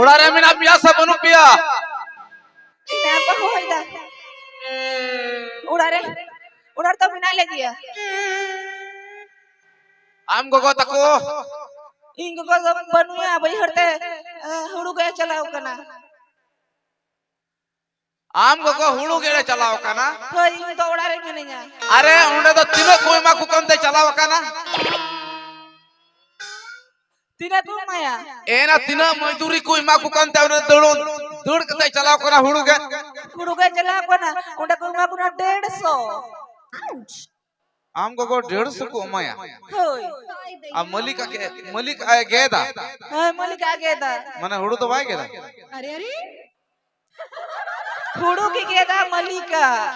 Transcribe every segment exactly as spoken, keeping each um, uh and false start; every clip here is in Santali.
ᱚᱲᱟᱜ ᱨᱮ ᱢᱮᱱᱟᱜ ᱯᱮᱭᱟ ᱥᱮ ᱵᱟᱹᱱᱩᱜ ᱯᱮᱭᱟ? ᱦᱮᱸ, ᱵᱟᱹᱦᱩ ᱦᱚᱭ ᱫᱟ᱾ ᱚᱲᱟᱜ ᱨᱮ, ᱚᱲᱟᱜ ᱨᱮᱫᱚ ᱢᱮᱱᱟᱜ ᱞᱮᱜᱮᱭᱟ᱾ ᱟᱢ ᱜᱚᱜᱚ ᱛᱟᱠᱚ? ᱤᱧ ᱜᱚᱜᱚ ᱫᱚ ᱵᱟᱹᱱᱩᱭᱟ, ᱵᱟᱹᱭᱦᱟᱹᱲ ᱛᱮ, ᱮ, ᱦᱩᱲᱩ ᱜᱮᱫ ᱪᱟᱞᱟᱣ ᱠᱟᱱᱟ᱾ ᱟᱢ ᱜᱚᱜᱚ ᱦᱩᱲᱩ ᱜᱮᱫ ᱮ ᱪᱟᱞᱟᱣ ᱠᱟᱱᱟ? ᱦᱳᱭ, ᱤᱧ ᱫᱚ ᱚᱲᱟᱜ ᱨᱮ ᱢᱤᱱᱟᱹᱧᱟ᱾ ᱟᱨᱮ, ᱚᱸᱰᱮ ᱫᱚ ᱛᱤᱱᱟᱹᱜ ᱠᱚ ᱮᱢᱟ ᱠᱚ ᱠᱟᱱ ᱛᱮ ᱪᱟᱞᱟᱣ ᱟᱠᱟᱱᱟ? ᱛᱤᱱᱟᱹᱜ ᱠᱚ ᱮᱢᱟᱭᱟ? ᱮᱱᱟ ᱛᱤᱱᱟᱹᱜ ᱢᱚᱡᱫᱩᱨᱤ ᱠᱚ ᱮᱢᱟ ᱠᱚ ᱠᱟᱱ ᱛᱮ ᱚᱸᱰᱮ ᱫᱟᱹᱲ, ᱫᱟᱹᱲ ᱠᱟᱛᱮ ᱪᱟᱞᱟᱣ ᱠᱟᱱᱟ ᱦᱩᱲᱩ ᱜᱮᱫ? ᱦᱩᱲᱩ ᱜᱮᱫ ᱪᱟᱞᱟᱣ ᱠᱟᱱᱟ, ᱚᱸᱰᱮ ᱠᱚ ᱮᱢᱟ ᱠᱚ ᱠᱟᱱᱟ ᱰᱮᱲᱥᱚ᱾ ᱟᱢ ᱜᱚᱜᱚ ᱰᱮᱲᱥᱚ ᱠᱚ ᱮᱢᱟᱭᱟ? ᱦᱳᱭ᱾ ᱟᱨ ᱢᱟᱹᱞᱤᱠ ᱟᱜ ᱜᱮ, ᱢᱟᱹᱞᱤᱠ ᱟᱜ ᱮ ᱜᱮᱫᱟ? ᱦᱮᱸ, ᱢᱟᱹᱞᱤᱠ ᱟᱜ ᱜᱮᱫᱟ᱾ ᱢᱟᱱᱮ ᱦᱩᱲᱩ ᱫᱚ ᱵᱟᱭ ᱜᱮᱫᱟ? ᱟᱨᱮ, ᱟᱨᱮ᱾ ᱦᱩᱲᱩ ᱜᱮ ᱜᱮᱫᱟ ᱢᱟᱹᱞᱤᱠ ᱟᱜ᱾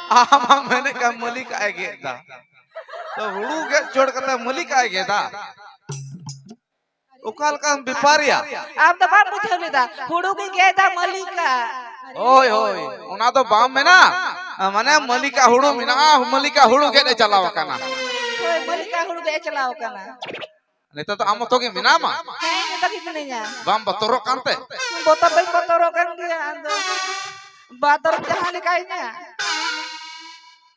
ᱟᱢ ᱟᱢ ᱢᱮᱱᱮᱫ ᱠᱟᱱ ᱢᱟᱹᱞᱤᱠ ᱟᱜ ᱮ ᱜᱮᱫ ᱫᱟ᱾ ᱛᱚ ᱦᱩᱲᱩ ᱜᱮᱫ ᱪᱚᱲ ᱠᱟᱛᱮ ᱢᱟᱹᱞᱤᱠ ᱟᱜ ᱮ ᱜᱮᱫᱟ? ᱚᱠᱟ ᱞᱮᱠᱟᱱ ᱵᱮᱯᱟᱨᱤᱭᱟ? ᱟᱢ ᱫᱚ ᱵᱟᱢ ᱵᱩᱡᱷᱟᱹᱣ ᱞᱮᱫᱟ, ᱦᱩᱲᱩ ᱜᱮ ᱜᱮᱫᱟ ᱢᱟᱹᱞᱤᱠ ᱟᱜ᱾ ᱦᱳᱭ, ᱦᱳᱭ, ᱚᱱᱟ ᱫᱚ ᱵᱟᱢ ᱢᱮᱱᱟ᱾ ᱢᱟᱱᱮ ᱢᱟᱹᱞᱤᱠ ᱟᱜ ᱦᱩᱲᱩ ᱢᱮᱱᱟᱜᱼᱟ, ᱢᱟᱹᱞᱤᱠ ᱟᱜ ᱦᱩᱲᱩ ᱜᱮᱫ ᱮ ᱪᱟᱞᱟᱣ ᱟᱠᱟᱱᱟ᱾ ᱦᱳᱭ, ᱢᱟᱹᱞᱤᱠ ᱟᱜ ᱦᱩᱲᱩ ᱜᱮᱫ ᱮ ᱪᱟᱞᱟᱣ ᱟᱠᱟᱱᱟ᱾ ᱱᱤᱛᱚᱜ ᱫᱚ ᱟᱢ ᱢᱚᱛᱚ ᱜᱮ ᱢᱮᱱᱟᱢᱟ? ᱦᱮᱸ, ᱱᱤᱛᱚᱜ ᱜᱮ ᱢᱤᱱᱟᱹᱧᱟ᱾ ᱵᱟᱢ ᱵᱚᱛᱚᱨᱚᱜ ᱠᱟᱱᱛᱮ? ᱵᱚᱛᱚᱨ ᱫᱚᱧ ᱵᱚᱛᱚᱨᱚᱜ ᱠᱟᱱ ᱜᱮᱭᱟ, ᱟᱫᱚ ᱵᱚᱛᱚᱨ ᱡᱟᱦᱟᱸ ᱞᱮᱠᱟ ᱤᱧᱟᱹᱜ᱾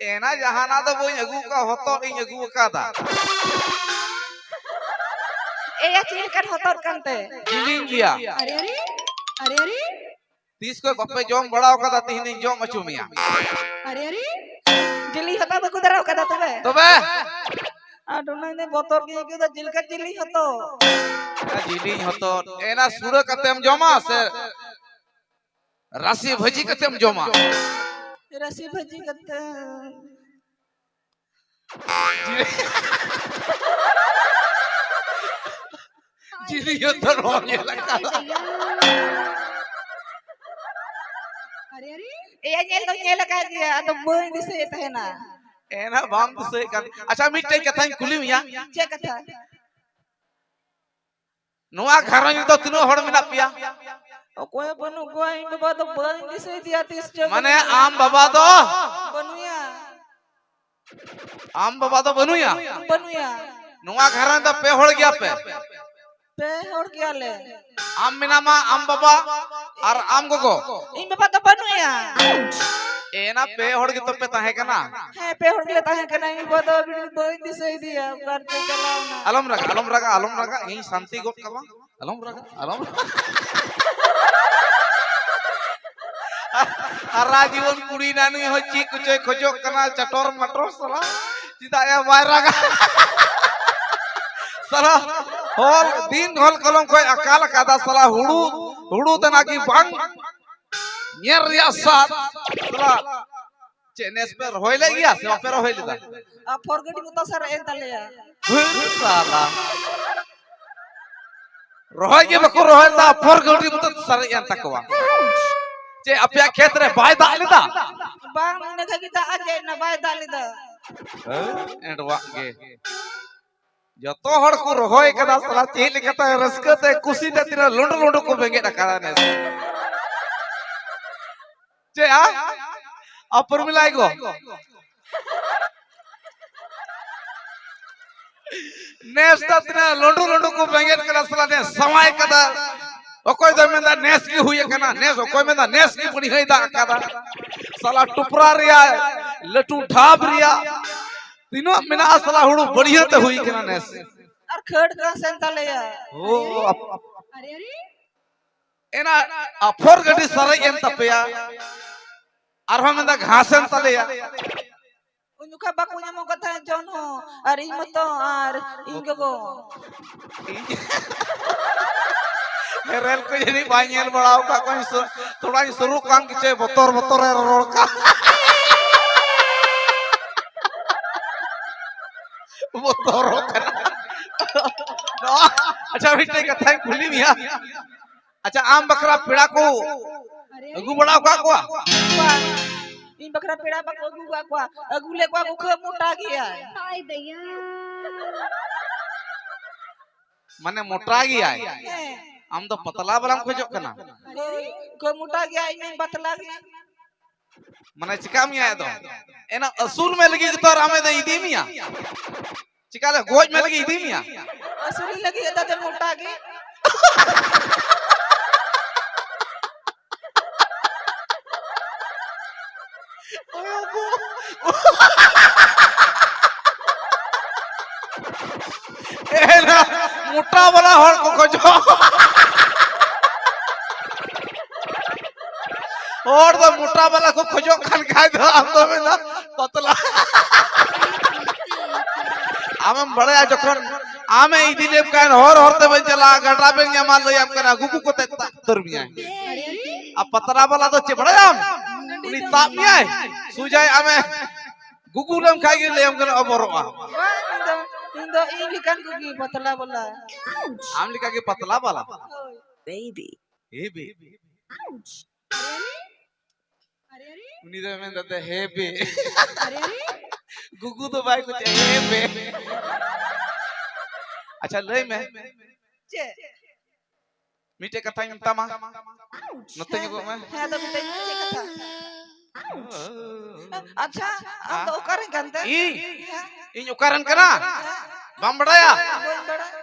ᱮᱱᱟ ᱡᱟᱦᱟᱱᱟᱜ ᱫᱚ ᱵᱟᱹᱧ ᱟᱹᱜᱩ ᱟᱠᱟᱫ, ᱦᱚᱛᱚᱫ ᱤᱧ ᱟᱹᱜᱩ ᱟᱠᱟᱫᱟ᱾ ᱮᱭᱟ, ᱪᱮᱫ ᱞᱮᱠᱟᱱ ᱦᱚᱛᱚᱫ ᱠᱟᱱᱛᱮ? ᱡᱤᱞᱤᱧ ᱜᱮᱭᱟ᱾ ᱟᱨᱮ, ᱟᱨᱮ, ᱟᱨᱮ, ᱟᱨᱮ᱾ ᱛᱤᱥ ᱠᱷᱚᱡ ᱵᱟᱯᱮ ᱡᱚᱢ ᱵᱟᱲᱟ ᱟᱠᱟᱫᱟ, ᱛᱤᱦᱤᱧ ᱤᱧ ᱡᱚᱢ ᱦᱚᱪᱚ ᱢᱮᱭᱟ᱾ ᱟᱨᱮ, ᱟᱨᱮ᱾ ᱡᱤᱞᱤᱧ ᱦᱚᱛᱚᱫ ᱵᱟᱠᱚ ᱫᱚᱨᱟᱣ ᱠᱟᱫᱟ ᱛᱚᱵᱮ? ᱛᱚᱵᱮ? ᱟᱨ ᱚᱱᱟ ᱤᱧ ᱵᱚᱛᱚᱨ ᱜᱤᱧ ᱟᱹᱭᱠᱟᱹᱣ ᱫᱟ, ᱪᱮᱫ ᱞᱮᱠᱟ ᱡᱤᱞᱤᱧ ᱦᱚᱛᱚᱫ? ᱡᱤᱞᱤᱧ ᱦᱚᱛᱚᱫ᱾ ᱮᱱᱟ ᱥᱩᱲᱟᱹ ᱠᱟᱛᱮᱢ ᱡᱚᱢᱟ ᱥᱮ ᱨᱟᱥᱮ ᱵᱷᱟᱹᱡᱤ ᱠᱟᱛᱮᱢ ᱡᱚᱢᱟ? ᱨᱟᱥᱮ ᱵᱷᱟᱹᱡᱤ ᱠᱟᱛᱮ᱾ ᱡᱤᱞᱤᱧ ᱦᱚᱛᱚᱫ ᱵᱟᱢ ᱧᱮᱞ ᱟᱠᱟᱫᱟ? ᱮᱭᱟ, ᱧᱮᱞ ᱫᱚᱧ ᱧᱮᱞ ᱟᱠᱟᱫ ᱜᱮᱭᱟ, ᱟᱫᱚ ᱵᱟᱹᱧ ᱫᱤᱥᱟᱹᱭᱮᱫ ᱛᱟᱦᱮᱱᱟ᱾ ᱮᱱᱟ ᱵᱟᱢ ᱫᱤᱥᱟᱹᱭᱮᱫ ᱠᱟᱱ᱾ ᱟᱪᱪᱷᱟ, ᱢᱤᱫᱴᱮᱡ ᱠᱟᱛᱷᱟᱧ ᱠᱩᱞᱤ ᱢᱮᱭᱟ᱾ ᱪᱮᱫ ᱠᱟᱛᱷᱟ? ᱱᱚᱣᱟ ᱜᱷᱟᱨᱚᱸᱡᱽ ᱨᱮᱫᱚ ᱛᱤᱱᱟᱹᱜ ᱦᱚᱲ ᱢᱮᱱᱟᱜ ᱯᱮᱭᱟ? ᱚᱠᱚᱭ ᱦᱚᱸ ᱵᱟᱹᱱᱩᱜ ᱠᱚᱣᱟ, ᱤᱧ ᱵᱟᱵᱟ ᱫᱚ ᱵᱟᱹᱧ ᱫᱤᱥᱟᱹᱭᱮᱫᱮᱭᱟ ᱛᱤᱥ ᱪᱚ᱾ ᱢᱟᱱᱮ ᱟᱢ ᱵᱟᱵᱟ ᱫᱚ? ᱵᱟᱹᱱᱩᱭᱟ᱾ ᱟᱢ ᱵᱟᱵᱟ ᱫᱚ ᱵᱟᱹᱱᱩᱭᱟ? ᱵᱟᱹᱱᱩᱭᱟ᱾ ᱱᱚᱣᱟ ᱜᱷᱟᱨᱚᱸᱡᱽ ᱫᱚ ᱯᱮ ᱦᱚᱲ ᱜᱮᱭᱟ ᱯᱮ? ᱯᱮ ᱦᱚᱲ ᱜᱮᱭᱟᱞᱮ᱾ ᱟᱢ ᱢᱮᱱᱟᱢᱟ, ᱟᱢ ᱵᱟᱵᱟ ᱟᱨ ᱟᱢ ᱜᱚᱜᱚ᱾ ᱤᱧ ᱵᱟᱵᱟ ᱫᱚ ᱵᱟᱹᱱᱩᱭᱟ᱾ ᱮᱱᱟ ᱯᱮ ᱦᱚᱲ ᱜᱮᱛᱚ ᱯᱮ ᱛᱟᱦᱮᱸ ᱠᱟᱱᱟ᱾ ᱦᱮᱸ, ᱯᱮ ᱦᱚᱲ ᱜᱮᱞᱮ ᱛᱟᱦᱮᱸ ᱠᱟᱱᱟ᱾ ᱤᱧ ᱵᱟᱵᱟ ᱫᱚ ᱵᱟᱹᱧ ᱫᱤᱥᱟᱹᱭᱮᱫᱮᱭᱟ, ᱚᱠᱟ ᱨᱮᱪᱚᱭ ᱪᱟᱞᱟᱣ ᱮᱱᱟ᱾ ᱟᱞᱚᱢ ᱨᱟᱜᱟ, ᱟᱞᱚᱢ ᱨᱟᱜᱟ, ᱟᱞᱚᱢ ᱨᱟᱜᱟ, ᱤᱧ ᱥᱟᱱᱛᱤ ᱜᱚᱫ ᱠᱟᱢᱟ᱾ ᱟᱞᱚᱢ ᱨᱟᱜᱟ, ᱟᱞᱚᱢ᱾ ᱦᱟᱨᱟ ᱡᱤᱵᱚᱱ ᱠᱩᱲᱤ ᱱᱟ ᱱᱩᱭ ᱦᱚᱸ ᱪᱮᱫ ᱠᱚᱪᱚᱭ ᱠᱷᱚᱡᱚᱜ ᱠᱟᱱᱟ, ᱪᱟᱴᱚᱨ ᱢᱟᱴᱚᱨ ᱥᱟᱞᱟ᱾ ᱪᱮᱫᱟᱜ ᱭᱟ ᱵᱟᱭ ᱨᱟᱜᱟ? ᱥᱟᱞᱟ, ᱦᱚᱞ, ᱫᱤᱱ ᱦᱚᱞ ᱠᱚᱞᱚᱢ ᱠᱷᱚᱡ ᱟᱠᱟᱞ ᱟᱠᱟᱫᱟ ᱥᱟᱞᱟ, ᱦᱩᱲᱩ, ᱦᱩᱲᱩ ᱛᱟᱱᱟ ᱜᱮ ᱵᱟᱝ ᱧᱮᱞ ᱨᱮᱭᱟᱜ ᱥᱟᱫ᱾ ᱥᱟᱞᱟ, ᱪᱮᱫ ᱱᱮᱥ ᱯᱮ ᱨᱚᱦᱚᱭ ᱞᱮᱫ ᱜᱮᱭᱟ ᱥᱮ ᱵᱟᱯᱮ ᱨᱚᱦᱚᱭ ᱞᱮᱫᱟ? ᱟᱯᱷᱚᱨ ᱜᱟᱹᱰᱤ ᱢᱚᱛᱚ ᱥᱟᱨᱮᱡ ᱮᱱ ᱛᱟᱞᱮᱭᱟ᱾ ᱦᱩᱭ ᱥᱟᱞᱟ᱾ ᱨᱚᱦᱚᱭ ᱜᱮ ᱵᱟᱠᱚ ᱨᱚᱦᱚᱭ ᱞᱮᱫᱟ, ᱟᱯᱷᱚᱨ ᱜᱟᱹᱰᱤ ᱢᱚᱛᱚ ᱥᱟᱨᱮᱡ ᱮᱱ ᱛᱟᱠᱚᱣᱟ᱾ ᱪᱮ ᱟᱯᱮᱭᱟᱜ ᱠᱷᱮᱛ ᱨᱮ ᱵᱟᱭ ᱫᱟᱜ ᱞᱮᱫᱟ? ᱵᱟᱝ, ᱤᱱᱟᱹ ᱠᱷᱟᱡ ᱜᱮ ᱫᱟᱜ ᱟᱸᱡᱮᱫ ᱮᱱᱟ, ᱵᱟᱭ ᱫᱟᱜ ᱞᱮᱫᱟ᱾ ᱦᱮᱸ, ᱮᱸᱰᱣᱟᱜ ᱜᱮ᱾ ᱡᱚᱛᱚ ᱦᱚᱲ ᱠᱚ ᱨᱚᱦᱚᱭ ᱠᱟᱫᱟ, ᱥᱟᱞᱟ ᱪᱮᱫ ᱞᱮᱠᱟᱛᱮ ᱨᱟᱹᱥᱠᱟᱹ ᱛᱮ ᱠᱩᱥᱤ ᱛᱮ ᱛᱤᱱᱟᱹᱜ ᱞᱩᱸᱰᱩ ᱞᱩᱸᱰᱩ ᱠᱚ ᱵᱮᱸᱜᱮᱫ ᱟᱠᱟᱫᱟ ᱱᱮᱥ᱾ ᱪᱮᱫ ᱟ? ᱟ ᱯᱨᱚᱢᱤᱞᱟ ᱟᱭ ᱜᱚ᱾ ᱱᱮᱥ ᱫᱚ ᱛᱤᱱᱟᱹᱜ ᱞᱩᱸᱰᱩ ᱞᱩᱸᱰᱩ ᱠᱚ ᱵᱮᱸᱜᱮᱫ ᱠᱟᱫᱟ, ᱥᱟᱞᱟ ᱱᱮᱥ ᱥᱟᱶᱟᱭ ᱠᱟᱫᱟ᱾ ᱚᱠᱚᱭ ᱫᱚᱭ ᱢᱮᱱᱫᱟ ᱱᱮᱥ ᱜᱮ ᱦᱩᱭ ᱟᱠᱟᱱᱟ, ᱱᱮᱥ, ᱚᱠᱚᱭ ᱢᱮᱱᱫᱟ ᱱᱮᱥ ᱜᱮ ᱵᱟᱹᱲᱦᱟᱹᱭ ᱫᱟᱜ ᱟᱠᱟᱫᱟ᱾ ᱥᱟᱞᱟ ᱴᱩᱯᱨᱟ ᱨᱮᱭᱟᱜ, ᱞᱟᱹᱴᱩ ᱰᱷᱟᱵ ᱨᱮᱭᱟᱜ ᱛᱤᱱᱟᱹᱜ ᱢᱮᱱᱟᱜᱼᱟ, ᱥᱟᱞᱟ ᱦᱩᱲᱩ ᱵᱟᱹᱲᱦᱤᱭᱟᱹ ᱛᱮ ᱦᱩᱭ ᱠᱟᱱᱟ ᱱᱮᱥ᱾ ᱟᱨ ᱠᱷᱟᱹᱲ ᱠᱟᱱ ᱥᱮᱱ ᱛᱟᱞᱮᱭᱟ᱾ ᱚ, ᱟᱯ-, ᱟᱯ-, ᱟᱨᱮ, ᱟᱨᱮ᱾ ᱮᱱᱟ ᱟᱯᱷᱚᱨ ᱜᱟᱹᱰᱤ ᱥᱟᱨᱮᱡ ᱮᱱ ᱛᱟᱯᱮᱭᱟ, ᱟᱨᱦᱚᱸ ᱢᱮᱱᱫᱟ ᱜᱷᱟᱥ ᱮᱱ ᱛᱟᱞᱮᱭᱟ᱾ ᱩᱱ ᱡᱚᱠᱷᱟ ᱵᱟᱠᱚ ᱧᱟᱢᱚᱜ ᱠᱟᱱ ᱛᱟᱦᱮᱸᱫ ᱡᱚᱱ ᱦᱚᱸ, ᱟᱨ ᱤᱧ ᱢᱚᱛᱚ, ᱟᱨ ᱤᱧ ᱜᱚᱜᱚ᱾ ᱤᱧ ᱨᱮᱞ ᱠᱚ ᱡᱟᱹᱱᱤᱡ ᱵᱟᱭ ᱧᱮᱞ ᱵᱟᱲᱟ ᱟᱠᱟᱫ ᱠᱚᱣᱟ, ᱤᱧ ᱥᱩ-, ᱛᱷᱚᱲᱟᱧ ᱥᱩᱨᱩᱜ ᱠᱟᱱ ᱜᱮᱪᱚᱭ ᱵᱚᱛᱚᱨ ᱵᱚᱛᱚᱨᱮ ᱨᱚᱲ ᱠᱟᱱ᱾ ᱵᱚᱛᱚᱨᱚᱜ ᱠᱟᱱᱟ᱾ ᱱᱚᱣᱟ, ᱟᱪᱪᱷᱟ, ᱢᱤᱫᱴᱮᱡ ᱠᱟᱛᱷᱟᱧ ᱠᱩᱞᱤ ᱢᱮᱭᱟ᱾ ᱟᱪᱪᱷᱟ, ᱟᱢ ᱵᱟᱠᱷᱨᱟ ᱯᱮᱲᱟ ᱠᱚ ᱟᱹᱜᱩ ᱵᱟᱲᱟ ᱟᱠᱟᱫ ᱠᱚᱣᱟ? ᱵᱟᱝ, ᱤᱧ ᱵᱟᱠᱷᱨᱟ ᱯᱮᱲᱟ ᱵᱟᱠᱚ ᱟᱹᱜᱩ ᱟᱠᱟᱫ ᱠᱚᱣᱟ᱾ ᱟᱹᱜᱩ ᱞᱮᱫ ᱠᱚᱣᱟ ᱠᱚ, ᱠᱷᱟᱹ ᱢᱚᱴᱟ ᱜᱮᱭᱟᱭ᱾ ᱦᱟᱭ ᱫᱟᱭᱟ᱾ ᱢᱟᱱᱮ ᱢᱚᱴᱟ ᱜᱮᱭᱟᱭ? ᱦᱮᱸ᱾ ᱟᱢ ᱫᱚ ᱯᱟᱛᱞᱟ ᱵᱟᱞᱟᱢ ᱠᱷᱚᱡᱚᱜ ᱠᱟᱱᱟ? ᱦᱳᱭ, ᱠᱷᱟᱹ ᱢᱚᱴᱟ ᱜᱮᱭᱟᱭ, ᱤᱧ ᱢᱟᱧ ᱯᱟᱛᱞᱟ ᱜᱮᱭᱟ᱾ ᱢᱟᱱᱮ ᱪᱤᱠᱟ ᱢᱮᱭᱟ ᱟᱫᱚ? ᱮᱱᱟ ᱟᱹᱥᱩᱞ ᱢᱮ ᱞᱟᱹᱜᱤᱫ ᱜᱮᱛᱚ ᱟᱨ ᱟᱢᱮ ᱫᱚ ᱤᱫᱤ ᱢᱮᱭᱟ᱾ ᱪᱤᱠᱟᱹ ᱞᱮ ᱜᱚᱡ ᱢᱮ ᱞᱟᱹᱜᱤᱫ ᱤᱫᱤ ᱢᱮᱭᱟ? ᱟᱹᱥᱩᱞᱤ ᱞᱟᱹᱜᱤᱫ ᱫᱟᱫᱟ ᱢᱚᱴᱟ ᱜᱮ᱾ ᱮᱱᱟ, ᱢᱚᱴᱟ ᱵᱟᱞᱟ ᱦᱚᱲ ᱠᱚ ᱠᱷᱚᱡᱚᱜ᱾ ᱦᱚᱲ ᱫᱚ ᱢᱚᱴᱟ ᱵᱟᱞᱟ ᱠᱚ ᱠᱷᱚᱡᱚᱜ ᱠᱟᱱ ᱠᱷᱟᱡ ᱫᱚ ᱟᱢ ᱫᱚ ᱢᱮᱱᱟ ᱯᱟᱛᱞᱟ᱾ ᱟᱢᱮᱢ ᱵᱟᱲᱟᱭᱟ, ᱡᱚᱠᱷᱚᱱ ᱟᱢᱮ ᱤᱫᱤ ᱞᱮᱢ ᱠᱷᱟᱱ ᱦᱚᱨ ᱦᱚᱨ ᱛᱮ ᱵᱮᱱ ᱪᱟᱞᱟᱜᱼᱟ, ᱜᱟᱰᱟ ᱵᱮᱱ ᱧᱟᱢᱟ, ᱞᱟᱹᱭᱟᱢ ᱠᱟᱱᱟ ᱜᱩᱜᱩ ᱠᱚᱛᱮ ᱛᱟᱵ ᱩᱛᱟᱹᱨ ᱢᱮᱭᱟᱭ᱾ ᱟᱨ ᱯᱟᱛᱞᱟ ᱵᱟᱞᱟ ᱫᱚ ᱪᱮᱫ ᱵᱟᱲᱟᱭᱟᱢ? ᱩᱱᱤ ᱛᱟᱵ ᱢᱮᱭᱟᱭ, ᱥᱩᱡᱟᱭ ᱟᱢᱮ ᱜᱩᱜᱩ ᱞᱮᱢ ᱠᱷᱟᱡ ᱜᱮ ᱞᱟᱹᱭᱟᱢ ᱠᱟᱱᱟ ᱚᱵᱚᱨᱚᱜᱼᱟ᱾ ᱵᱟᱝ, ᱤᱧ ᱫᱚ, ᱤᱧ ᱫᱚ ᱤᱧ ᱞᱮᱠᱟᱱ ᱠᱚᱜᱮ ᱯᱟᱛᱞᱟ ᱵᱟᱞᱟ᱾ ᱟᱢ ᱞᱮᱠᱟ ᱜᱮ ᱯᱟᱛᱞᱟ ᱵᱟᱞᱟ? ᱦᱳᱭ᱾ Baby. ᱦᱮ ᱵᱮ᱾ ᱟᱨᱮ, ᱟᱨᱮ᱾ ᱩᱱᱤ ᱫᱚᱭ ᱢᱮᱱ ᱫᱟ, "ᱦᱮ ᱵᱮ᱾" ᱟᱨᱮ, ᱟᱨᱮ᱾ ᱜᱩᱜᱩ ᱫᱚ ᱵᱟᱭ ᱠᱩᱪᱟ, ᱦᱮ ᱵᱮ᱾ ᱟᱪᱪᱷᱟ, ᱞᱟᱹᱭ ᱢᱮ᱾ ᱪᱮᱫ? ᱢᱤᱫᱴᱮᱡ ᱠᱟᱛᱷᱟᱧ ᱢᱮᱛᱟᱢᱟ᱾ ᱱᱚᱛᱮ ᱧᱚᱜᱚᱜ ᱢᱮ᱾ ᱦᱮᱸ, ᱟᱫᱚ ᱢᱤᱫᱴᱮᱡ ᱪᱮᱫ ᱠᱟᱛᱷᱟ? ᱟᱪᱪᱷᱟ, ᱟᱢ ᱫᱚ ᱚᱠᱟᱨᱮᱱ ᱠᱟᱱ ᱛᱮ? ᱤᱧ? ᱦᱮᱸ᱾ ᱤᱧ ᱚᱠᱟᱨᱮᱱ ᱠᱟᱱᱟ? ᱦᱮᱸ᱾ ᱵᱟᱢ ᱵᱟᱲᱟᱭᱟ? ᱵᱟᱹᱧ ᱵᱟᱲᱟᱭᱟ᱾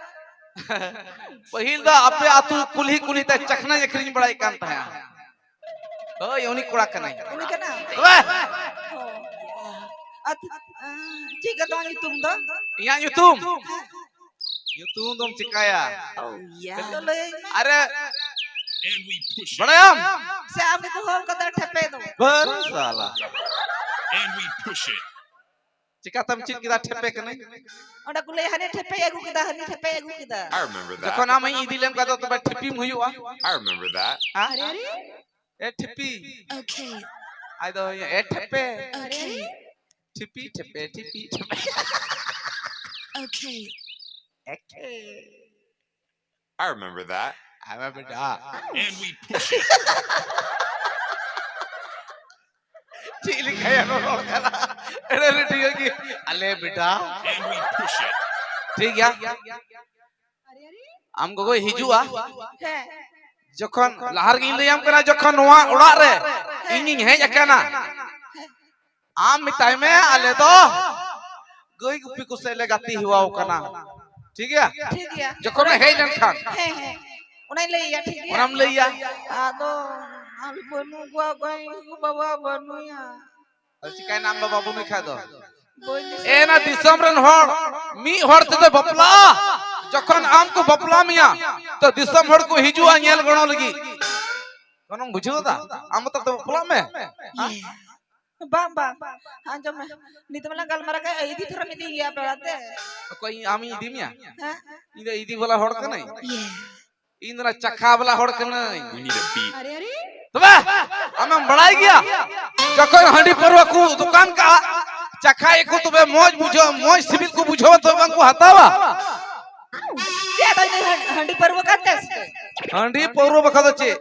ᱯᱟᱹᱦᱤᱞ ᱫᱚ ᱟᱯᱮ ᱟᱹᱛᱩ ᱠᱩᱞᱦᱤ ᱠᱩᱞᱦᱤ ᱛᱮ ᱪᱟᱠᱷᱱᱟᱧ ᱟᱹᱠᱷᱨᱤᱧ ᱵᱟᱲᱟᱭᱮᱫ ᱠᱟᱱ ᱛᱟᱦᱮᱸᱫ᱾ ᱦᱳᱭ, ᱩᱱᱤ ᱠᱚᱲᱟ ᱠᱟᱱᱟᱭ᱾ ᱩᱱᱤ ᱠᱟᱱᱟ? ᱛᱚᱵᱮ? ᱚ᱾ ᱟᱨ, ᱟᱨ ᱪᱮᱫ ᱠᱟᱱ ᱛᱟᱢᱟ ᱧᱩᱛᱩᱢ ᱫᱚ? ᱤᱧᱟᱹᱜ ᱧᱩᱛᱩᱢ? ᱦᱮᱸ᱾ ᱧᱩᱛᱩᱢ ᱫᱚᱢ ᱪᱤᱠᱟᱹᱭᱟ? Oh, yeah. ᱟᱫᱚ ᱞᱟᱹᱭᱟᱹᱧ ᱢᱮ᱾ ᱟᱨᱮ, ᱵᱟᱲᱟᱭᱟᱢ? ᱥᱮ ᱟᱢ ᱜᱮᱠᱚ ᱦᱚᱦᱚ ᱠᱟᱫᱟ ᱴᱷᱮᱯᱮ ᱫᱚ? ᱵᱟᱹᱨ ᱥᱟᱞᱟ᱾ And we push it. ᱪᱤᱠᱟᱛᱮᱢ ᱪᱮᱫ ᱠᱮᱫᱟ ᱴᱷᱮᱯᱮ ᱠᱟᱹᱱᱟᱹᱧ? ᱚᱸᱰᱮ ᱠᱚ ᱞᱟᱹᱭᱟ, "ᱦᱟᱹᱱᱤ ᱴᱷᱮᱯᱮᱭ ᱟᱹᱜᱩ ᱠᱮᱫᱟ, ᱦᱟᱹᱱᱤ ᱴᱷᱮᱯᱮᱭ ᱟᱹᱜᱩ ᱠᱮᱫᱟ᱾" I remember that. ᱡᱚᱠᱷᱚᱱ ᱟᱢᱤᱧ ᱤᱫᱤ ᱞᱮᱢ ᱠᱷᱟᱱ ᱫᱚ ᱛᱚᱵᱮ ᱴᱷᱤᱯᱤᱢ ᱦᱩᱭᱩᱜᱼᱟ᱾ I remember that. ᱦᱮᱸ? ᱟᱨᱮ, ᱟᱨᱮ᱾ ᱮ ᱴᱷᱤᱯᱤ᱾ Okay. ᱟᱫᱚ ᱮ ᱴᱷᱮᱯᱮ᱾ Okay. ᱴᱷᱤᱯᱤ ᱴᱷᱮᱯᱮ, ᱴᱷᱤᱯᱤ ᱴᱷᱮᱯᱮ᱾ Okay. Okay. I remember that. I remember that. And we push it. ᱪᱮᱫ ᱞᱮᱠᱟᱭᱟ ᱨᱚᱲ ᱠᱟᱱᱟ? ᱮᱲᱮ ᱨᱮᱰᱤᱭᱳ ᱜᱮ᱾ ᱟᱞᱮ ᱵᱮᱴᱟ᱾ And we push it. ᱴᱷᱤᱠ ᱜᱮᱭᱟ᱾ ᱟᱢ ᱜᱚᱜᱚᱭ ᱦᱤᱡᱩᱜᱼᱟ᱾ ᱦᱮᱸ᱾ ᱡᱚᱠᱷᱚᱱ ᱞᱟᱦᱟ ᱨᱮᱜᱮᱧ ᱞᱟᱹᱭᱟᱢ ᱠᱟᱱᱟ, ᱡᱚᱠᱷᱚᱱ ᱱᱚᱣᱟ ᱚᱲᱟᱜ ᱨᱮ ᱤᱧᱤᱧ ᱦᱮᱡ ᱟᱠᱟᱱᱟ, ᱟᱢ ᱢᱮᱛᱟᱭ ᱢᱮ, ᱟᱞᱮ ᱫᱚ ᱜᱟᱹᱭ ᱜᱩᱯᱤ ᱠᱚ ᱥᱮᱫ ᱞᱮ ᱜᱟᱛᱮ ᱦᱮᱣᱟᱣ ᱠᱟᱱᱟ᱾ ᱴᱷᱤᱠ ᱜᱮᱭᱟ? ᱴᱷᱤᱠ ᱜᱮᱭᱟ᱾ ᱡᱚᱠᱷᱚᱱᱮ ᱦᱮᱡ ᱞᱮᱱᱠᱷᱟᱱ ᱦᱮᱸ, ᱦᱮᱸ, ᱚᱱᱟᱧ ᱞᱟᱹᱭ ᱜᱮᱭᱟ, ᱴᱷᱤᱠ ᱜᱮᱭᱟ? ᱚᱱᱟᱢ ᱞᱟᱹᱭ ᱜᱮᱭᱟ? ᱟᱫᱚ ᱟᱞᱮ ᱵᱟᱹᱱᱩ ᱜᱚ-, ᱜᱚᱭ ᱵᱟᱵᱟ ᱵᱟᱹᱱᱩᱭᱟ᱾ ᱟᱫᱚ ᱪᱤᱠᱟᱭᱱᱟ ᱟᱢ ᱵᱟᱵᱟ ᱵᱟᱹᱱᱩᱭ ᱠᱷᱟᱡ ᱫᱚ? ᱵᱟᱹᱧ ᱫᱤᱥᱟᱹᱭᱟ᱾ ᱮᱱᱟ ᱫᱤᱥᱚᱢ ᱨᱮᱱ ᱦᱚᱲ ᱢᱤᱫ ᱦᱚᱲ ᱛᱮᱫᱚ ᱵᱟᱯᱞᱟᱜᱼᱟ, ᱡᱚᱠᱷᱚᱱ ᱟᱢ ᱠᱚ ᱵᱟᱯᱞᱟ ᱢᱮᱭᱟ, ᱛᱚ ᱫᱤᱥᱚᱢ ᱦᱚᱲ ᱠᱚ ᱦᱤᱡᱩᱜᱼᱟ ᱧᱮᱞ ᱜᱚᱲᱚ ᱞᱟᱹᱜᱤᱫ᱾ ᱜᱚᱱᱚᱝ ᱵᱩᱡᱷᱟᱹᱣ ᱫᱟ? ᱟᱢ ᱢᱚᱛᱚ ᱛᱮ ᱵᱟᱯᱞᱟᱜ ᱢᱮ᱾ ᱦᱮᱸ? ᱵᱟᱝ, ᱵᱟᱝ, ᱟᱸᱡᱚᱢ ᱢᱮ᱾ ᱱᱤᱛ ᱢᱟᱞᱟᱝ ᱜᱟᱞᱢᱟᱨᱟᱣ ᱠᱮᱫ, ᱤᱫᱤ ᱛᱷᱚᱨᱟᱢ ᱤᱫᱤ ᱜᱮᱭᱟ ᱯᱮᱲᱟ ᱛᱮ᱾ ᱚᱠᱚᱭ ᱤᱧ, ᱟᱢᱤᱧ ᱤᱫᱤ ᱢᱮᱭᱟ? ᱦᱮᱸ? ᱤᱧ ᱫᱚ ᱤᱫᱤ ᱵᱟᱞᱟ ᱦᱚᱲ ᱠᱟᱹᱱᱟᱹᱧ᱾ ᱤᱧ ᱫᱚ ᱚᱱᱟ ᱪᱟᱠᱷᱟ ᱵᱟᱞᱟ ᱦᱚᱲ ᱠᱟᱹᱱᱟᱹᱧ᱾ ᱟᱨᱮ, ᱟᱨᱮ᱾ ᱛᱚᱵᱮ ᱟᱢᱮᱢ ᱵᱟᱲᱟᱭ ᱜᱮᱭᱟ, ᱡᱚᱠᱷᱚᱱ ᱦᱟᱺᱰᱤ ᱯᱟᱹᱨᱣᱟᱹ ᱠᱚ ᱫᱚᱠᱟᱱ ᱠᱟᱜᱼᱟ, ᱪᱟᱠᱷᱟᱭ ᱠᱚ ᱛᱚᱵᱮ ᱢᱚᱡᱽ ᱵᱩᱡᱷᱟᱹᱜᱼᱟ, ᱢᱚᱡᱽ ᱥᱤᱵᱤᱞ ᱠᱚ ᱵᱩᱡᱷᱟᱹᱣᱟ, ᱛᱚᱵᱮ ᱵᱟᱝ ᱠᱚ ᱦᱟᱛᱟᱣᱟ᱾ ᱪᱮᱫ ᱟᱫᱚ ᱤᱧ ᱫᱚ ᱦᱟᱺᱰᱤ ᱯᱟᱹᱨᱣᱟᱹ ᱠᱟᱱ ᱛᱮ ᱥᱮ ᱪᱮᱫ? ᱦᱟᱺᱰᱤ ᱯᱟᱹᱨᱣᱟᱹ ᱵᱟᱠᱷᱟᱡ ᱫᱚ ᱪᱮᱫ?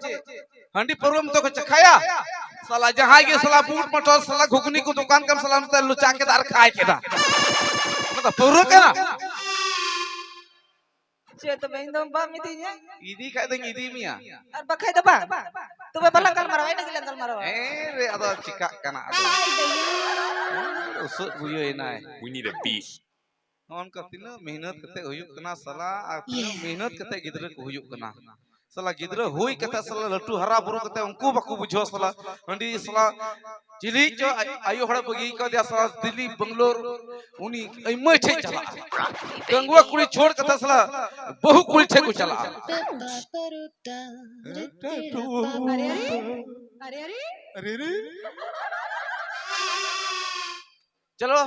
ᱦᱟᱺᱰᱤ ᱯᱟᱹᱨᱣᱟᱹ ᱢᱚᱛᱚ ᱠᱚ ᱪᱟᱠᱷᱟᱭᱟ᱾ ᱥᱟᱞᱟ ᱡᱟᱦᱟᱸᱭ ᱜᱮ ᱥᱟᱞᱟ ᱵᱩᱴ ᱢᱚᱴᱚᱨ ᱥᱟᱞᱟ ᱜᱷᱩᱜᱽᱱᱤ ᱠᱚ ᱫᱚᱠᱟᱱ ᱠᱟᱱ ᱥᱟᱞᱟ ᱱᱚᱛᱮ ᱞᱚᱪᱟ ᱠᱮᱫᱟ ᱟᱨ ᱠᱷᱟᱭ ᱠᱮᱫᱟ᱾ ᱚᱱᱟ ᱫᱚ ᱯᱟᱹᱣᱨᱟᱹ ᱠᱟᱱᱟ᱾ ᱪᱮᱫ ᱛᱚᱵᱮ ᱤᱧ ᱫᱚ ᱵᱟᱢ ᱤᱫᱤᱧᱟ? ᱤᱫᱤ ᱠᱷᱟᱡ ᱫᱚᱧ ᱤᱫᱤ ᱢᱮᱭᱟ᱾ ᱟᱨ ᱵᱟᱠᱷᱟᱡ ᱫᱚ ᱵᱟᱝ᱾ ᱛᱚᱵᱮ ᱵᱟᱞᱟᱝ ᱜᱟᱞᱢᱟᱨᱟᱣᱟ, ᱤᱱᱟᱹ ᱜᱮᱞᱟᱝ ᱜᱟᱞᱢᱟᱨᱟᱣᱟ᱾ ᱮ ᱨᱮ, ᱟᱫᱚ ᱪᱤᱠᱟᱜ ᱠᱟᱱᱟ ᱟᱫᱚ? ᱩᱥᱟᱹᱫ ᱵᱩᱭᱟᱹ ᱮᱱᱟᱭ᱾ We need a beat. ᱱᱚᱜᱼᱚ ᱱᱚᱝᱠᱟ ᱛᱤᱱᱟᱹᱜ ᱢᱮᱦᱱᱚᱛ ᱠᱟᱛᱮ ᱦᱩᱭᱩᱜ ᱠᱟᱱᱟ ᱥᱟᱞᱟ, ᱟᱨ ᱛᱤᱱᱟᱹᱜ ᱢᱮᱦᱱᱚᱛ ᱠᱟᱛᱮ ᱜᱤᱫᱽᱨᱟᱹ ᱠᱚ ᱦᱩᱭᱩᱜ ᱠᱟᱱᱟ᱾ ᱥᱟᱞᱟ ᱜᱤᱫᱽᱨᱟᱹ ᱦᱩᱭ ᱠᱟᱛᱮ ᱥᱟᱞᱟ ᱞᱟᱹᱴᱩ ᱦᱟᱨᱟ ᱵᱩᱨᱩ ᱠᱟᱛᱮ ᱩᱱᱠᱩ ᱵᱟᱠᱚ ᱵᱩᱡᱷᱟᱹᱣ ᱥᱟᱞᱟ᱾ ᱦᱟᱺᱰᱤ ᱥᱟᱞᱟ ᱪᱤᱞᱤ ᱪᱚ ᱟᱭ-, ᱟᱭᱳ ᱦᱚᱲᱮ ᱵᱟᱹᱜᱤ ᱠᱟᱣᱫᱮᱭᱟ ᱥᱟᱞᱟ ᱫᱤᱞᱞᱤ ᱵᱮᱝᱜᱟᱞᱳᱨ, ᱩᱱᱤ ᱟᱭᱢᱟ ᱴᱷᱮᱡ ᱪᱟᱞᱟᱜᱼᱟ᱾ ᱰᱟᱺᱜᱩᱣᱟᱹ ᱠᱩᱲᱤ ᱪᱷᱳᱲ ᱠᱟᱛᱮ ᱥᱟᱞᱟ ᱵᱟᱹᱦᱩ ᱠᱩᱲᱤ ᱴᱷᱮᱡ ᱠᱚ ᱪᱟᱞᱟᱜᱼᱟ᱾ ᱟᱨᱮ, ᱟᱨᱮ, ᱟᱨᱮ, ᱟᱨᱮ, ᱟᱨᱮ᱾ ᱟᱨᱮ, ᱟᱨᱮ᱾ ᱪᱚᱞᱚ᱾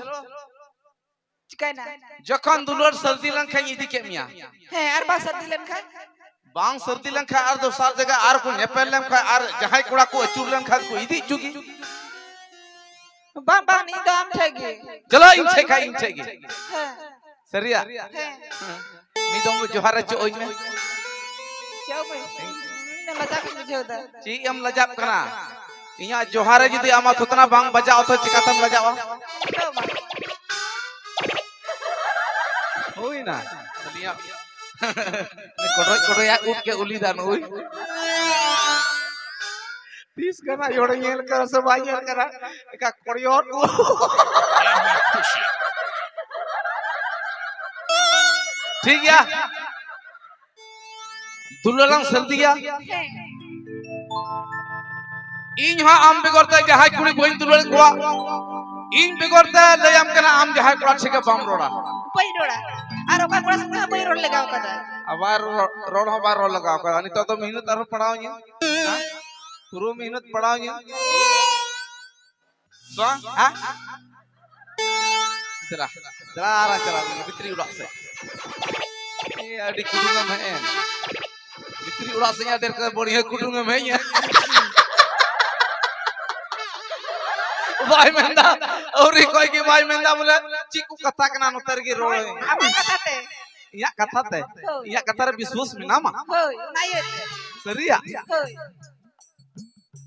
ᱪᱤᱠᱟᱭᱱᱟ? ᱡᱚᱠᱷᱚᱱ ᱫᱩᱞᱟᱹᱲ ᱥᱟᱹᱨᱫᱤ ᱞᱮᱱᱠᱷᱟᱱ ᱤᱫᱤ ᱠᱮᱫ ᱢᱮᱭᱟ᱾ ᱦᱮᱸ, ᱟᱨ ᱵᱟᱝ ᱥᱟᱹᱨᱫᱤ ᱞᱮᱱᱠᱷᱟᱱ? ᱵᱟᱝ ᱥᱟᱹᱨᱫᱤ ᱞᱮᱱᱠᱷᱟᱱ ᱟᱨ ᱫᱚᱥᱟᱨ ᱡᱟᱭᱜᱟ ᱟᱨ ᱠᱚ ᱧᱮᱯᱮᱞ ᱞᱮᱱᱠᱷᱟᱱ ᱟᱨ ᱡᱟᱦᱟᱸᱭ ᱠᱚᱲᱟ ᱠᱚ ᱟᱹᱪᱩᱨ ᱞᱮᱱᱠᱷᱟᱱ ᱠᱚ ᱤᱫᱤ ᱦᱚᱪᱚ ᱜᱮ᱾ ᱵᱟᱝ, ᱵᱟᱝ, ᱤᱧ ᱫᱚ ᱟᱢ ᱴᱷᱮᱡ ᱜᱮ᱾ ᱪᱚᱞᱚ, ᱤᱧ ᱴᱷᱮᱡ ᱠᱷᱟᱡ ᱤᱧ ᱴᱷᱮᱡ ᱜᱮ᱾ ᱦᱮᱸ᱾ ᱥᱟᱹᱨᱤᱭᱟᱜ? ᱦᱮᱸ᱾ ᱢᱤᱫ ᱫᱚᱢ ᱡᱚᱦᱟᱨ ᱨᱮ ᱪᱚᱜ ᱟᱹᱧ ᱢᱮ᱾ ᱪᱚᱜ ᱢᱮ᱾ ᱤᱧ ᱫᱚ ᱞᱟᱡᱟᱣ ᱜᱤᱧ ᱵᱩᱡᱷᱟᱹᱣ ᱫᱟ᱾ ᱪᱮᱫ ᱮᱢ ᱞᱟᱡᱟᱜ ᱠᱟᱱᱟ? ᱤᱧᱟᱜ ᱡᱚᱦᱟᱨ ᱨᱮ ᱡᱩᱫᱤ ᱟᱢᱟᱜ ᱛᱷᱩᱛᱱᱟ ᱵᱟᱝ ᱵᱟᱡᱟᱣ, ᱛᱚ ᱪᱤᱠᱟᱛᱮᱢ ᱞᱟᱡᱟᱜᱼᱟ? ᱪᱚᱜ ᱢᱟ᱾ ᱦᱩᱭᱱᱟ᱾ ᱟᱹᱞᱤᱧᱟᱜ ᱠᱚᱰᱚᱡ ᱠᱚᱰᱚᱡᱟᱜ ᱩᱵ ᱜᱮ ᱩᱞᱤ ᱫᱟ ᱱᱩᱭ᱾ ᱛᱤᱥ ᱠᱟᱱᱟ ᱦᱚᱲᱮ ᱧᱮᱞ ᱠᱟᱱᱟ ᱥᱮ ᱵᱟᱭ ᱧᱮᱞ ᱠᱟᱱᱟ? ᱮᱠᱟ ᱠᱚᱲᱤᱭᱚᱨ᱾ ᱴᱷᱤᱠ ᱜᱮᱭᱟ, ᱫᱩᱞᱟᱹᱲ ᱞᱟᱝ ᱥᱟᱹᱨᱫᱤᱭᱟ᱾ ᱤᱧ ᱦᱚᱸ ᱟᱢ ᱵᱮᱜᱚᱨ ᱛᱮ ᱡᱟᱦᱟᱸᱭ ᱠᱩᱲᱤ ᱵᱟᱹᱧ ᱫᱩᱞᱟᱹᱲ ᱠᱚᱣᱟ, ᱤᱧ ᱵᱮᱜᱚᱨ ᱛᱮ ᱞᱟᱹᱭᱟᱢ ᱠᱟᱱᱟ, ᱟᱢ ᱡᱟᱦᱟᱸᱭ ᱠᱚᱲᱟ ᱴᱷᱮᱱ ᱜᱮ ᱵᱟᱢ ᱨᱚᱲᱟ᱾ ᱵᱟᱹᱧ ᱨᱚᱲᱟ᱾ ᱟᱨ ᱚᱠᱟ ᱠᱚᱲᱟ ᱥᱟᱶ ᱦᱚᱸ ᱵᱟᱹᱧ ᱨᱚᱲ ᱞᱟᱜᱟᱣ ᱠᱟᱫᱟ᱾ ᱟᱵᱟᱨ ᱨᱚ-, ᱨᱚᱲ ᱦᱚᱸ ᱵᱟᱭ ᱨᱚᱲ ᱞᱟᱜᱟᱣ ᱠᱟᱫᱟ᱾ ᱱᱤᱛᱚᱜ ᱫᱚ ᱢᱤᱦᱱᱟᱹᱛ ᱟᱨᱦᱚᱸ ᱯᱟᱲᱟᱣᱤᱧᱟᱹ᱾ ᱦᱮᱸ? ᱯᱩᱨᱟᱹ ᱢᱤᱦᱱᱟᱹᱛ ᱯᱟᱲᱟᱣᱤᱧᱟᱹ᱾ ᱥᱚ? ᱦᱮᱸ? ᱫᱮᱞᱟ, ᱫᱮᱞᱟ ᱟᱨ ᱪᱟᱞᱟᱜ ᱞᱟᱹᱜᱤᱫ ᱵᱷᱤᱛᱨᱤ ᱚᱲᱟᱜ ᱥᱮᱫ᱾ ᱮ, ᱟᱹᱰᱤ ᱠᱩᱴᱩᱝ ᱮᱢ ᱦᱮᱡ ᱮᱱ᱾ ᱵᱷᱤᱛᱨᱤ ᱚᱲᱟᱜ ᱥᱮᱫ ᱟᱹᱰᱤ ᱨᱟᱹᱥᱠᱟᱹ ᱵᱟᱹᱲᱤᱭᱟᱹ ᱠᱩᱴᱩᱝ ᱮᱢ ᱦᱮᱡ ᱮᱱ᱾ ᱵᱟᱭ ᱢᱮᱱᱫᱟ, ᱟᱹᱣᱨᱤ ᱠᱷᱚᱡ ᱜᱮ ᱵᱟᱭ ᱢᱮᱱᱫᱟ ᱵᱚᱞᱮ, ᱪᱮᱫ ᱠᱚ ᱠᱟᱛᱷᱟ ᱠᱟᱱᱟ ᱱᱚᱛᱮ ᱨᱮᱜᱮ ᱨᱚᱲ ᱟᱹᱧ᱾ ᱟᱢᱟᱜ ᱠᱟᱛᱷᱟ ᱛᱮ᱾ ᱤᱧᱟᱹᱜ ᱠᱟᱛᱷᱟ ᱛᱮ? ᱦᱳᱭ᱾ ᱤᱧᱟᱹᱜ ᱠᱟᱛᱷᱟ ᱨᱮ ᱵᱤᱥᱣᱟᱥ ᱢᱮᱱᱟᱢᱟ? ᱦᱳᱭ, ᱚᱱᱟ ᱤᱭᱟᱹ ᱛᱮ᱾ ᱥᱟᱹᱨᱤᱭᱟᱜ? ᱦᱳᱭ᱾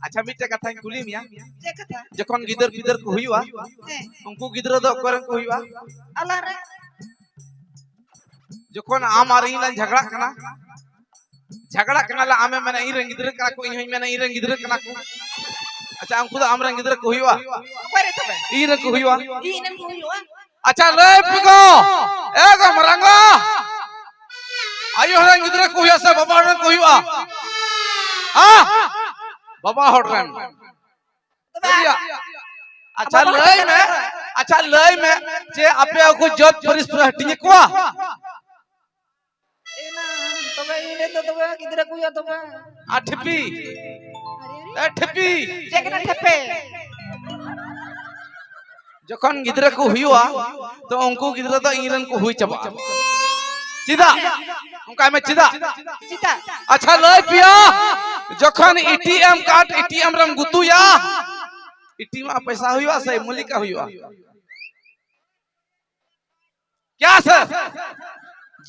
ᱟᱪᱪᱷᱟ, ᱢᱤᱫᱴᱮᱡ ᱠᱟᱛᱷᱟᱧ ᱠᱩᱞᱤ ᱢᱮᱭᱟ᱾ ᱪᱮᱫ ᱠᱟᱛᱷᱟ? ᱡᱚᱠᱷᱚᱱ ᱜᱤᱫᱟᱹᱨ ᱯᱤᱫᱟᱹᱨ ᱠᱚ ᱦᱩᱭᱩᱜᱼᱟ, ᱦᱮᱸ᱾ ᱩᱱᱠᱩ ᱜᱤᱫᱽᱨᱟᱹ ᱫᱚ ᱚᱠᱚᱭ ᱨᱮᱱ ᱠᱚ ᱦᱩᱭᱩᱜᱼᱟ? ᱟᱞᱟᱝ ᱨᱮᱱ᱾ ᱡᱚᱠᱷᱚᱱ ᱟᱢ ᱟᱨ ᱤᱧ ᱞᱟᱝ ᱡᱷᱟᱜᱽᱲᱟᱜ ᱠᱟᱱᱟ, ᱡᱷᱟᱜᱽᱲᱟᱜ ᱠᱟᱱᱟ ᱞᱮ, ᱟᱢᱮᱢ ᱢᱮᱱᱟ ᱤᱧ ᱨᱮᱱ ᱜᱤᱫᱽᱨᱟᱹ ᱠᱟᱱᱟ ᱠᱚ, ᱤᱧ ᱦᱚᱸᱧ ᱢᱮᱱᱟ ᱤᱧ ᱨᱮᱱ ᱜᱤᱫᱽᱨᱟᱹ ᱠᱟᱱᱟ ᱠᱚ᱾ ᱟᱪᱪᱷᱟ, ᱩᱱᱠᱩ ᱫᱚ ᱟᱢ ᱨᱮᱱ ᱜᱤᱫᱽᱨᱟᱹ ᱠᱚ ᱦᱩᱭᱩᱜᱼᱟ? ᱚᱠᱚᱭ ᱨᱮ ᱛᱚᱵᱮ? ᱤᱧ ᱨᱮᱱ ᱠᱚ ᱦᱩᱭᱩᱜᱼᱟ᱾ ᱤᱧ ᱨᱮᱱ ᱠᱚ ᱦᱩᱭᱩᱜᱼᱟ᱾ ᱟᱪᱪᱷᱟ, ᱞᱟᱹᱭ ᱯᱮ ᱜᱚ, ᱮ ᱜᱚ ᱢᱟᱨᱟᱝ ᱜᱚ, ᱟᱭᱳ ᱦᱚᱲ ᱨᱮᱱ ᱜᱤᱫᱽᱨᱟᱹ ᱠᱚ ᱦᱩᱭᱩᱜᱼᱟ ᱥᱮ ᱵᱟᱵᱟ ᱦᱚᱲ ᱨᱮᱱ ᱠᱚ ᱦᱩᱭᱩᱜᱼᱟ? ᱦᱮᱸ? ᱵᱟᱵᱟ ᱦᱚᱲ ᱨᱮᱱ᱾ ᱛᱚᱵᱮ ᱥᱟᱹᱨᱤᱭᱟ? ᱟᱪᱪᱷᱟ, ᱵᱟᱵᱟ ᱞᱟᱹᱭ ᱦᱚᱲ ᱢᱮ, ᱨᱮᱱ᱾ ᱟᱪᱪᱷᱟ, ᱞᱟᱹᱭ ᱢᱮ ᱡᱮ ᱟᱯᱮ ᱩᱱᱠᱩ ᱡᱟᱹᱛ ᱯᱟᱹᱨᱤᱥ ᱯᱮ ᱦᱟᱹᱴᱤᱧ ᱠᱚᱣᱟ? ᱮᱱᱟ, ᱛᱚᱵᱮ ᱤᱧ ᱨᱮᱱ ᱫᱚ ᱛᱚᱵᱮ ᱜᱤᱫᱽᱨᱟᱹ ᱠᱚ ᱦᱩᱭᱩᱜᱼᱟ ᱛᱚᱵᱮ᱾ ᱟᱨ ᱴᱷᱤᱯᱤ? ᱟᱨᱮ, ᱟᱨᱮ᱾ ᱮ, ᱴᱷᱤᱯᱤ᱾ ᱪᱮᱫ ᱠᱟᱱᱟ ᱴᱷᱮᱯᱮ? ᱡᱚᱠᱷᱚᱱ ᱜᱤᱫᱽᱨᱟᱹ ᱠᱚ ᱦᱩᱭᱩᱜᱼᱟ, ᱛᱚ ᱩᱱᱠᱩ ᱜᱤᱫᱽᱨᱟᱹ ᱫᱚ ᱤᱧ ᱨᱮᱱ ᱠᱚ ᱦᱩᱭ ᱪᱟᱵᱟᱜᱼᱟ᱾ ᱪᱮᱫᱟᱜ? ᱚᱱᱠᱟᱭ ᱢᱮ, ᱪᱮᱫᱟᱜ? ᱪᱮᱫᱟᱜ? ᱟᱪᱪᱷᱟ, ᱞᱟᱹᱭ ᱯᱮᱭᱟ, ᱡᱚᱠᱷᱚᱱ A T M card A T M ᱨᱮᱢ ᱜᱩᱛᱩᱭᱟ, ᱮ ᱴᱤ ᱮᱢ ᱟᱜ ᱯᱚᱭᱥᱟ ᱦᱩᱭᱩᱜᱼᱟ ᱥᱮ ᱢᱟᱹᱞᱤᱠ ᱟᱜ ᱦᱩᱭᱩᱜᱼᱟ? ᱠᱭᱟ ᱥᱟᱨ?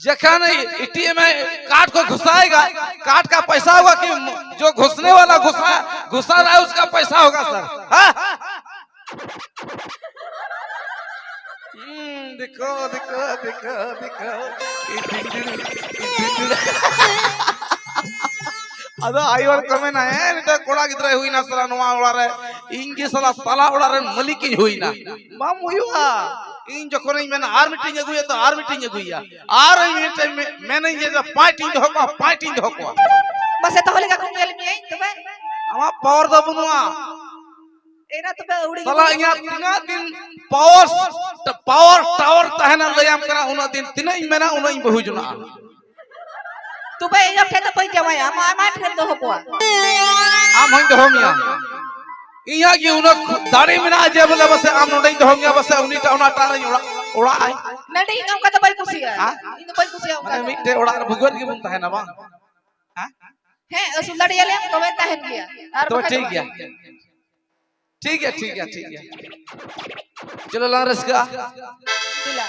जखन ए टी एम कार्ड को घुसाएगा, कार्ड का पैसा होगा कि जो घुसने वाला घुसा, घुसा रहा है, उसका पैसा होगा सर? हाँ? हम्म, देखो, देखो, देखो, देखो। ᱟᱫᱚ ᱟᱭᱳ ᱦᱚᱲ ᱠᱚ ᱢᱮᱱᱟ, "ᱦᱮᱸ, ᱱᱤᱛᱚᱜ ᱠᱚᱲᱟ ᱜᱤᱫᱽᱨᱟᱹᱭ ᱦᱩᱭᱱᱟ ᱥᱟᱞᱟ ᱱᱚᱣᱟ ᱚᱲᱟᱜ ᱨᱮ, ᱤᱧ ᱜᱮ ᱥᱟᱞᱟ ᱛᱟᱞᱟ ᱚᱲᱟᱜ ᱨᱮᱱ ᱢᱟᱹᱞᱤᱠ ᱤᱧ ᱦᱩᱭᱱᱟ᱾" ᱵᱟᱢ ᱦᱩᱭᱩᱜᱼᱟ᱾ ᱤᱧ ᱡᱚᱠᱷᱚᱱᱤᱧ ᱢᱮᱱᱟ ᱟᱨ ᱢᱤᱫᱴᱤᱧ ᱟᱹᱜᱩᱭᱟ, ᱛᱚ ᱟᱨ ᱢᱤᱫᱴᱤᱧ ᱟᱹᱜᱩᱭᱟ, ᱟᱨ ᱤᱧ ᱢᱤᱫᱴᱤᱧ ᱢᱮ- ᱢᱮᱱᱟᱹᱧ ᱡᱮ ᱯᱟᱸᱪᱴᱤᱧ ᱫᱚᱦᱚ ᱠᱚᱣᱟ, ᱯᱟᱸᱪᱴᱤᱧ ᱫᱚᱦᱚ ᱠᱚᱣᱟ᱾ ᱢᱟᱥᱮ ᱛᱟᱦᱚᱞᱮ ᱠᱟᱠᱚ ᱧᱮᱞ ᱢᱮᱭᱟᱹᱧ ᱛᱚᱵᱮ᱾ ᱟᱢᱟᱜ ᱯᱟᱣᱟᱨ ᱫᱚ ᱵᱟᱹᱱᱩᱜᱼᱟ᱾ ᱮᱨᱟ ᱛᱚᱵᱮ ᱟᱹᱣᱲᱤ ᱜᱮ ᱥᱟᱞᱟ ᱵᱟᱹᱱᱩᱜᱼᱟ᱾ ᱤᱧᱟᱹᱜ ᱛᱤᱱᱟᱹᱜ ᱫᱤᱱ ᱯᱟᱣᱟᱨ, ᱯᱟᱣᱟᱨ ᱴᱟᱣᱟᱨ ᱛᱟᱦᱮᱱᱟ ᱞᱟᱹᱭᱟᱢ ᱠᱟᱱᱟ, ᱩᱱᱟᱹᱜ ᱫᱤᱱ ᱛᱤᱱᱟᱹᱜ ᱤᱧ ᱢᱮᱱᱟ ᱩᱱᱟᱹᱜ ᱤᱧ ᱵᱟᱹᱦᱩ ᱡᱚᱱᱟᱜᱼᱟ᱾ ᱛᱚᱵᱮ ᱤᱧ ᱴᱷᱮᱱ ᱫᱚ ᱵᱟᱹᱧ ᱡᱟᱶᱟᱭᱟ, ᱟᱢ ᱟᱭᱢᱟ ᱴᱷᱮᱱ ᱫᱚᱦᱚ ᱠᱚᱣᱟ᱾ ᱟᱢ ᱦᱚᱸᱧ ᱫᱚᱦᱚ ᱢᱮᱭᱟ᱾ ᱤᱧᱟᱹᱜ ᱜᱮ ᱩᱱᱟᱹᱜ ᱫᱟᱲᱮ ᱢᱮᱱᱟᱜᱼᱟ ᱡᱮ ᱵᱚᱞᱮ ᱵᱟᱥᱮ ᱟᱢ ᱱᱚᱰᱮᱧ ᱫᱚᱦᱚ ᱢᱮᱭᱟ, ᱵᱟᱥᱮ ᱩᱱᱤᱴᱟᱜ ᱚᱱᱟ ᱴᱟᱜ ᱨᱮᱧ ᱚᱲᱟᱜ, ᱚᱲᱟᱜ ᱟᱭ᱾ ᱱᱟᱹᱰᱤ, ᱤᱧ ᱫᱚ ᱚᱱᱠᱟ ᱫᱚ ᱵᱟᱹᱧ ᱠᱩᱥᱤᱭᱟᱜᱼᱟ᱾ ᱦᱮᱸ? ᱤᱧ ᱫᱚ ᱵᱟᱹᱧ ᱠᱩᱥᱤᱭᱟᱜᱼᱟ ᱚᱱᱠᱟ ᱢᱟᱱᱮ ᱫᱚ᱾ ᱢᱤᱫᱴᱮᱡ ᱚᱲᱟᱜ ᱨᱮ ᱵᱷᱩᱜᱟᱹᱜ ᱜᱮᱵᱚᱱ ᱛᱟᱦᱮᱱᱟ ᱵᱟᱝ? ᱦᱮᱸ? ᱦᱮᱸ, ᱟᱹᱥᱩᱞ ᱫᱟᱲᱮᱭᱟᱞᱮᱭᱟᱢ ᱛᱚᱵᱮ ᱛᱟᱦᱮᱱ ᱜᱮᱭᱟ᱾ ᱟᱨ ᱛᱚᱵᱮ ᱵᱟᱠᱷᱟᱡ ᱫᱚ ᱴᱷᱤᱠ ᱵᱟᱝ᱾ ᱜᱮᱭᱟ᱾ ᱴᱷᱤᱠ ᱜᱮᱭᱟ, ᱴᱷᱤᱠ ᱜᱮᱭᱟ, ᱴᱷᱤᱠ ᱜᱮᱭᱟ᱾ ᱪᱚᱞᱚ ᱞᱟᱝ ᱨᱟᱹᱥᱠᱟᱹᱜᱼᱟ᱾ ᱫᱮᱞᱟ᱾